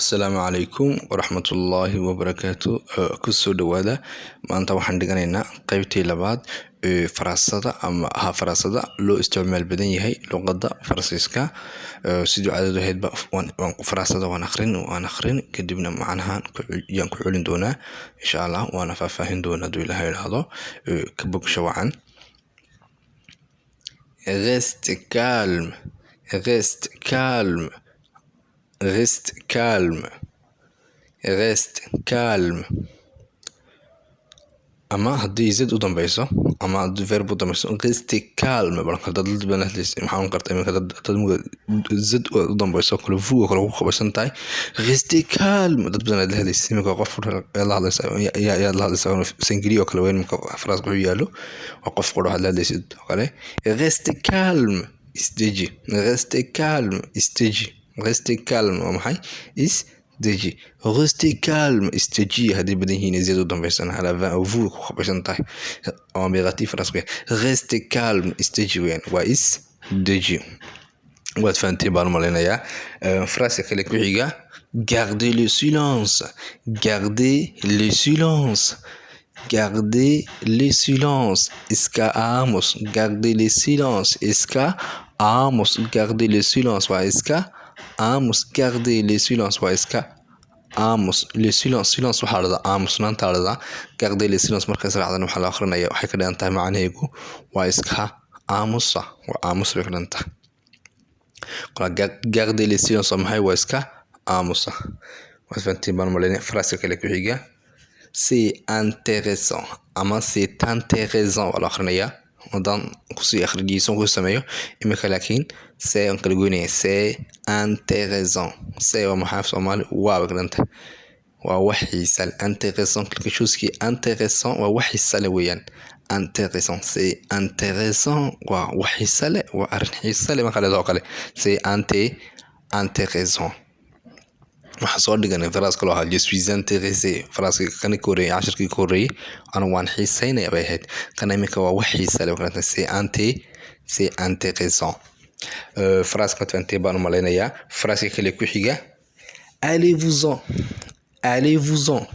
Asalaamu calaykum waraxmatullaahi wabarakaatu. Kusoo dhawaada. Maanta waxaan dhiganaynaa qeybtii labaad ee faraasada ama ha faraasada loo isticmaal badan yahay luqadda Faransiiska. Sidii caadadu ahaydba, faraasada waan akhrin, kadibna macnahan yaan ku celin doonaa insha Allah, waana faahfaahin doonaa hadduu Ilaahay idhaahdo. Ka bogsho wacan. Reste calme, reste calme, reste calme, reste calme. Ama haddii z u dambeyso ama haddii verb u dambeyso, reste calme balan. Dad badan hadlaysa maxaa karta iminka dad z u dambeyso kale, vous oo kale ku qabaysan tahay, reste calme. Dad badan aad la hadlaysa iminka, qof la hadlaysa yaad la hadlaysa, singulier oo kale weyn. Iminka phrase wuxuu yaalo waa qof qura waxaad la hadlaysid oo kale. Reste calme, isdeji. Reste calme, isdeji. Reste calme waa maxay? Isdeji. Reste calme, isdejiya. Haddii badan yihiin, z u dambeysana, vous ku qabaysan tahay oo impératif phrase. Reste calme, isdeji weyn, waa isdeji. Waad fahanteen baan u malaynayaa. Phrase kale ku xiga: gardez le silence, gardez le silence, gardez le silence, iska aamus. Gardez le silence, iska aamus. Gardez le silence waa iska aamus. Gardez le silence waa iska aamus. Le silence, silence waxaa la dhahdaa aamusnaanta la dhahdaa. Gardez le silence markaas raacdan waxaa la akhrinaya, waxay ka dhigan tahay macnaheegu waa iska aamusa, waa aamus bay ka dhigan tahay. Gardez le silence waa maxay? Waa iska aamusa. Waad fahanteen baan malaynaya. Phrase kale ku xiga: c'est intéressant ama c'est intéressant waa la akhrinayaa haddaan kusii akhrijiisan ku sameeyo imika, laakiin c'est aan kala goynaya. C'est intéressant. C'est waa maxaa af Soomaali? Waa bay ka dhigan tahay, waa wax xiisa leh. Intéressant, quelque chose qui est intéressant, waa wax xiisa leh weeyaan. Intéressant, c'est intéressant, waa wax xiisa leh, waa arrin xiisa leh marka leedaho kale, c'est intéressant. Waxaan soo dhiganay phrase kaloo ahaa "je suis intéressé". Phrase kani ka horreeyay, cashirkii ka horreeyay, anu waan xiiseynaya bay ahayd. Kana iminka waa wax xiisa leh, c'est intéressant. Phrase ka fahantay baan u malaynayaa. Phrase kale ku xiga: allez-vous-en, allez-vous-en,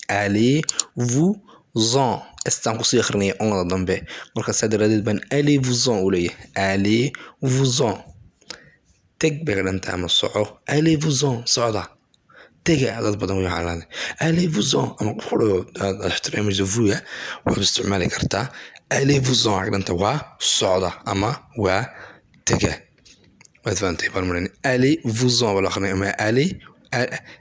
allez-vous-en. S-taan kusii akhrinaya onda dambe, marka saa daraadeed baan allez-vous-en u leeyahay. Allez-vous-en, teg bay ka dhan tahay ama soco. Allez-vous-en, socda, tega. Dad badan way waxaa allez-vous-en, ama qof qudho aad ixtiraamayso, vous-ya waxaad isticmaali kartaa. Allez-vous-en waxay ka dhan tahay waa socda ama waa tega. Waad fahantay baan marin. Allez-vous-en baa la akhrinaya ama allez,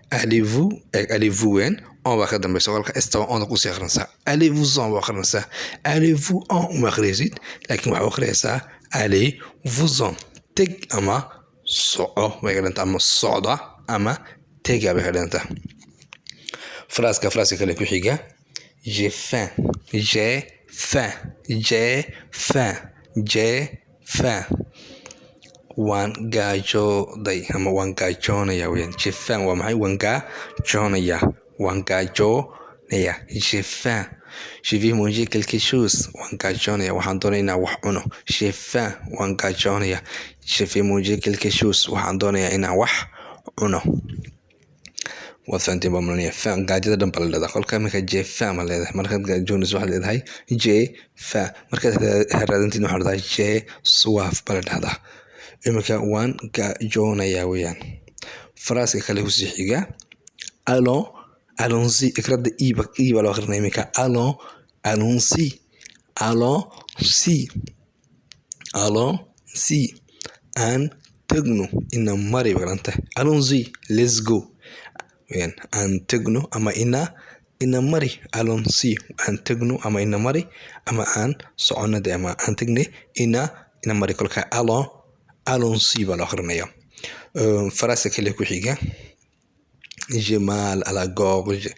allez-vous, allez-vous weyn, en baa ka dambeysa. Kolka S-ta waa onda kusii akhrinaysaa. Allez-vous-en baa akhrinaysaa. Allez-vous en uma akhriyaysid, laakiin waxaa akhriyaysaa allez-vous-en, teg ama soco bay ka dhantaa, ama socda ama tega bay ka dhantaa. Phrase kale ku xiga: j'ai faim, j'ai faim, j'ai faim, j'ai faim, waan gaajooday ama waan gaajoonaya weyaan. J'ai faim waa maxay? Waan gaajoonaya, waan gaajoonaya. J'ai faim, je vais manger quelque chose. Waan gaajoonaya, waxaan doonaya inaan wax cuno. J'ai faim, waan gaajoonaya. Je vais manger quelque chose, waxaan doonayaa inaan wax cuno. Waad fahanteen baan malanaya. Faim, gaajada dhan baa la dhahdaa. Kolka iminka j'ai faim baa leedahay. Markaad gaajoonayso waxaad leedahay j'ai faim. Markaad raadantid waxaad leedahay j'ai soif baa la dhahdaa. Iminka waan gaajoonayaa weeyaan. Phrase kale kusii xiga: allons, allons-y. Ikrada iba i baa loo akhrinaya iminka. Allons, allons-y, allons-y, allons-y, aan tagno, ina mari bay ka dhigan tahay. Allons-y, let's go weeyaan. Aan tagno ama ina mari. Allons-y, aan tagno ama ina mari, ama aan socono de, ama aan tagne, ina mari. Kolka allons, allons-y baa loo akhrinaya. Phrase kale ku xiga: j'ai mal à la gorge,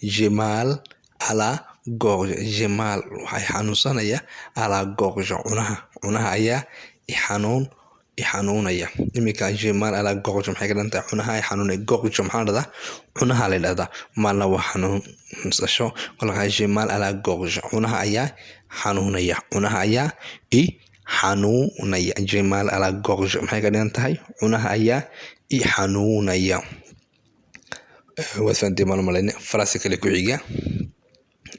j'ai mal à la gorge. J'ai mal, waxay xanuunsanaya, à la gorge, cunaha, cunaha ayaa i xanuunaya. Iminka j'ai mal à la gorge maxay ka dhigan tahay? Cunaha i xanuunaya. Gorge maxaa la dhahdaa? Cunaha la dhahdaa. Malna waa xanuunsasho. Kolka j'ai mal à la gorge, cunaha ayaa xanuunaya, cunaha ayaa i xanuunaya. J'ai mal à la gorge maxay ka dhigan tahay? Cunaha ayaa i xanuunaya. Waad fahanteen baan u malaynaya. Phrase kale ku xiga: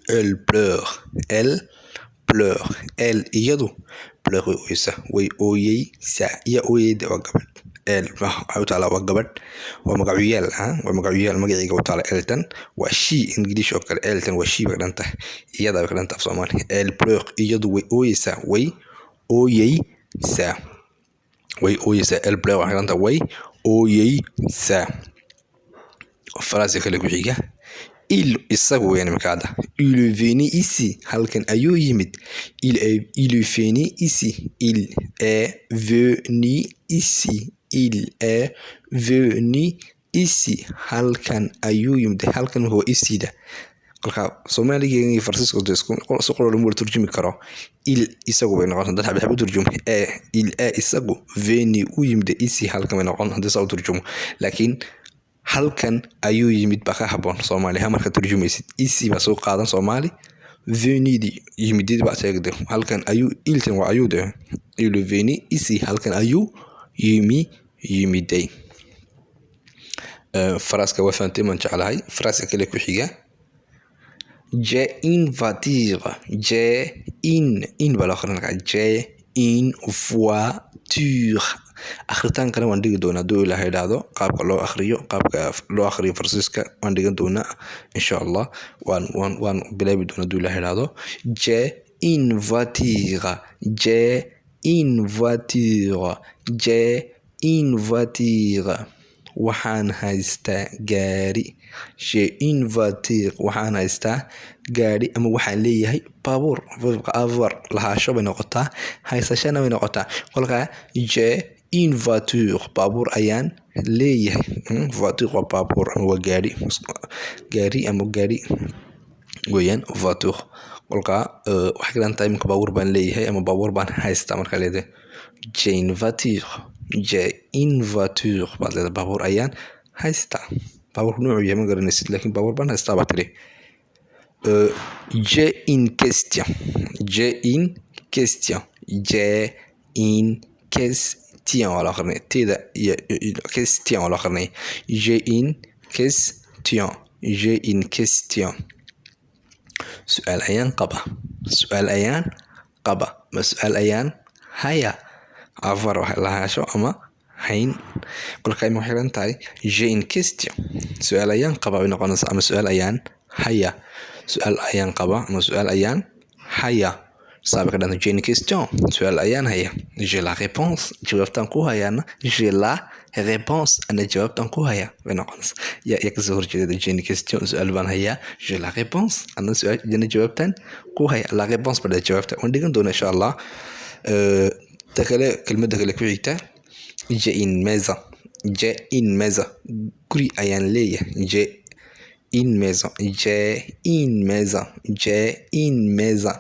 elle pleure, elle pleure. Elle, iyadu, pleure, way ooyeysaa, way ooyeysaa. Iya ooyeyda? Waa gabadh. Elle waxay u taalaa waa gabadh, waa magacuyaal ah, waa magacuyaal magaciiga u taala. Elle-tan waa she English oo kale. Elle-tan waa she bay ka dhan tahay, iyada bay ka dhan tahay af Soomaali. Elle pleure, iyadu way ooyeysaa, way ooyeysaa, way ooyeysaa. Elle pleure waxay ka dhan tahay way ooyeysaa. Phrase kale ku xiga: il, isagu weeyaan imika hadda. Il est venu ici, halkan ayuu yimid. Il est venu ici, il est venu ici, il est venu ici, halkan ayuu yimid. Halkan waa ici-da. Kolka Soomaaliga iyo Faransiiska isku si qolo lama wada turjumi karo. Il, isagu bay noqon haddii xabad xabad u turjumo. Ee il est, isagu, venu, u yimid, ici, halkan bay noqon haddii saa u turjumo. Laakiin halkan ayuu yimid baa ka haboon Soomaali ha marka turjumaysid. Ici baa soo qaadan Soomaali, venu-di, yimidid baa sheegday. Halkan ayuu, il-tan waa ayuu de. Il est venu ici, halkan ayuu yimiday. Phrase-ka waa fahanteen baan jeclahay. Phrase-ka kale ku xiga: j'ai une voiture. J'ai une, une baa loo akhrin karaa. J'ai une voiture. Akhritaankan waan dhigi doonaa hadduu Ilaahay idhaahdo. Qaabka loo akhriyo, qaabka loo akhriyo Faransiiska waan dhigan doonaa insha Allah. Waan bilaabi doonaa hadduu Ilaahay idhaahdo. J'ai une voiture, j'ai une voiture, j'ai une voiture, waxaan haystaa gaari. J'ai une voiture, waxaan haystaa gaari ama waxaan leeyahay baabuur. Avoir, lahaasho bay noqotaa, haysashana bay noqotaa. Kolkaa j'ai une voiture, baabuur ayaan leeyahay. Voiture waa baabuur ama waa gaari, gaari ama gaari weeyaan voiture. Kolkaa waxay ka dhigan tahay iminka baabuur baan leeyahay ama baabuur baan haystaa. Markaa leedahay j'ai une voiture, j'ai une voiture baad leedahay, baabuur ayaan haystaa. Baabuurku nuucu yahay ma garanaysid, laakiin baabuur baan haystaa baa tiri. J'ai une question, j'ai une question, j'ai une question waa loo aqrinay tida iyo question waa loo aqrinay. J'ai une question, j'ai une question, su-aal ayaan qaba, su-aal ayaan qaba ma su-aal ayaan haya. Avoir, wax lahaasho ama hayn. Kolka ima waxay xiran tahay j'ai une question, su-aal ayaan qaba bay noqonaysaa ama su-aal ayaan haya. Su-aal ayaan qaba ama su-aal ayaan haya saabay ka dhanta. J'ai une question, su-aal ayaan haya. J'ai la réponse, jawaabtaan ku hayaana. J'ai la réponse, ana jawaabtaan ku haya bay noqonaysaa. Yaa kasoo horjeeda? J'ai une question, su-aal baan hayaa. J'ai la réponse, ana su-aal, ana jawaabtaan ku haya. La réponse baa jawaabta. Waan dhigan doonaa insha Allah. Ta kale, kelmadda kale ku xigta: j'ai une maison, j'ai une maison, guri ayaan leeyahay. J'ai une maison, j'ai une maison, j'ai une maison,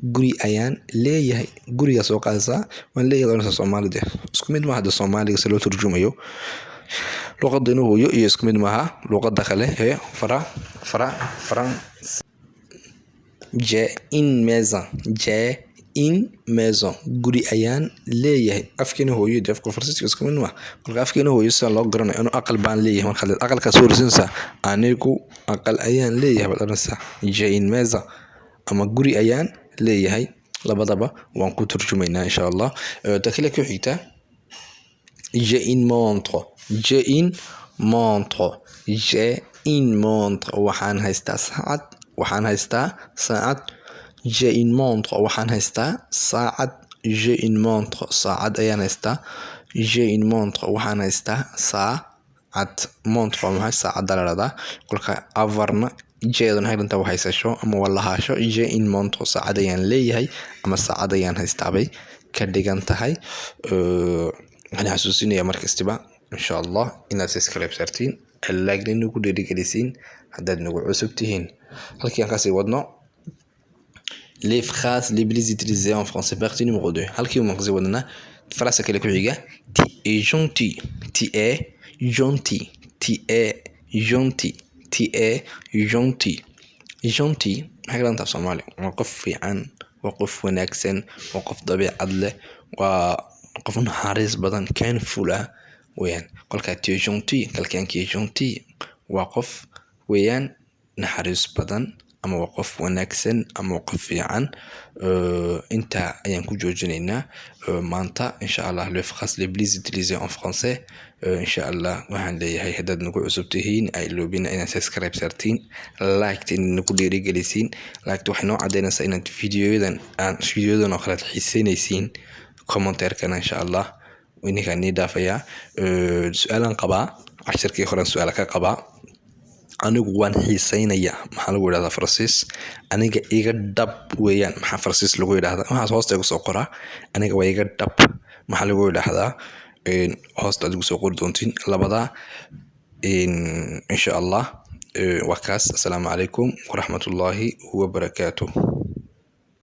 guri ayaan leeyahay. Gurigaa soo qaadaysaa, waan leeyahay oranaysaa. Soomaalida isku mid maaha hadda Soomaaliga si loo turjumayo luqadda inuu hooyo iyo isku mid maaha luqadda kale ee fara fara faran. J'ai une maison, j'ai une maison, guri ayaan leeyahay. Afkeena hooyo dee afka Faransiiska isku mid maaha. Marka afkeena hooyo sida loo garanayo inuu aqal baan leeyahay, markaad aqalkaad soo horeysanaysaa, anigu aqal ayaan leeyahay baad oranaysaa. J'ai une maison ama guri ayaan leeyahay, labadaba waan ku turjumaynaa insha Allah. Ta kale ku xigta: j'ai une montre, j'ai une montre, j'ai une montre, waxaan haystaa saacad, waxaan haystaa saacad. J'ai une montre, waxaan haystaa saacad. J'ai une montre, saacad ayaan haystaa. J'ai une montre, waxaan haystaa saacad. Montre waa maxay? Saacadda la dhahdaa. Kolka avoir-na j'ai-duna waxay dhantaa waa haysasho ama waa lahaasho. J'ai une montre, saacad ayaan leeyahay ama saacad ayaan haystaa bay ka dhigan tahay. Waxaan xasuusinayaa markastiba insha Allah inaad subscribe saartiin, like nagu dhiirigelisiin haddaad nagu cusub tihiin. Halkii aan kasii wadno: les phrases les plus utilisées en français, partie numéro 2. Halkii waan kasii wadnaa. Phrase kale ku xiga: tu es gentil, tu es gentil, tu es gentil, tu es gentil. Gentil maxay ka dhigan tahay Soomaali? Waa qof fiican, waa qof wanaagsan, waa qof dabeecad leh, waa qof naxariis badan, kindful ah weeyaan. Kolka tu es gentil, quelqu'un qui est gentil. Waa qof weeyaan naxariis badan, ama waa qof wanaagsan, ama waa qof fiican. Intaa ayaan ku joojinaynaa maanta, insha Allah. Les phrases les plus utilisées en français, insha Allah. Waxaan leeyahay, haddaad nagu cusub tihiin, ay iloobina inaad subscribe saartiin, like inaad nagu dhiirigelisiin. Like waxay noo cadeynaysaa inaad videoyadan aan videoyadan oo kale aad xiiseynaysiin. Commentaire-kana, insha Allah, idinkaan nii dhaafayaa. Su-aalaan qabaa, cashirkii horen su-aala ka qabaa. Anigu waan xiiseynaya, maxaa lagu yidhahdaa Faransiis? Aniga iga dhab weeyaan, maxaa Faransiis lagu yidhahdaa? Waxaas hoosta igu soo qoraa. Aniga waa iga dhab, maxaa lagu yidhahdaa? Hoosta aad igu soo qori doontiin labadaa, insha Allah. Waa kaas. Assalaamu calaykum waraxmatullaahi wabarakaatuh.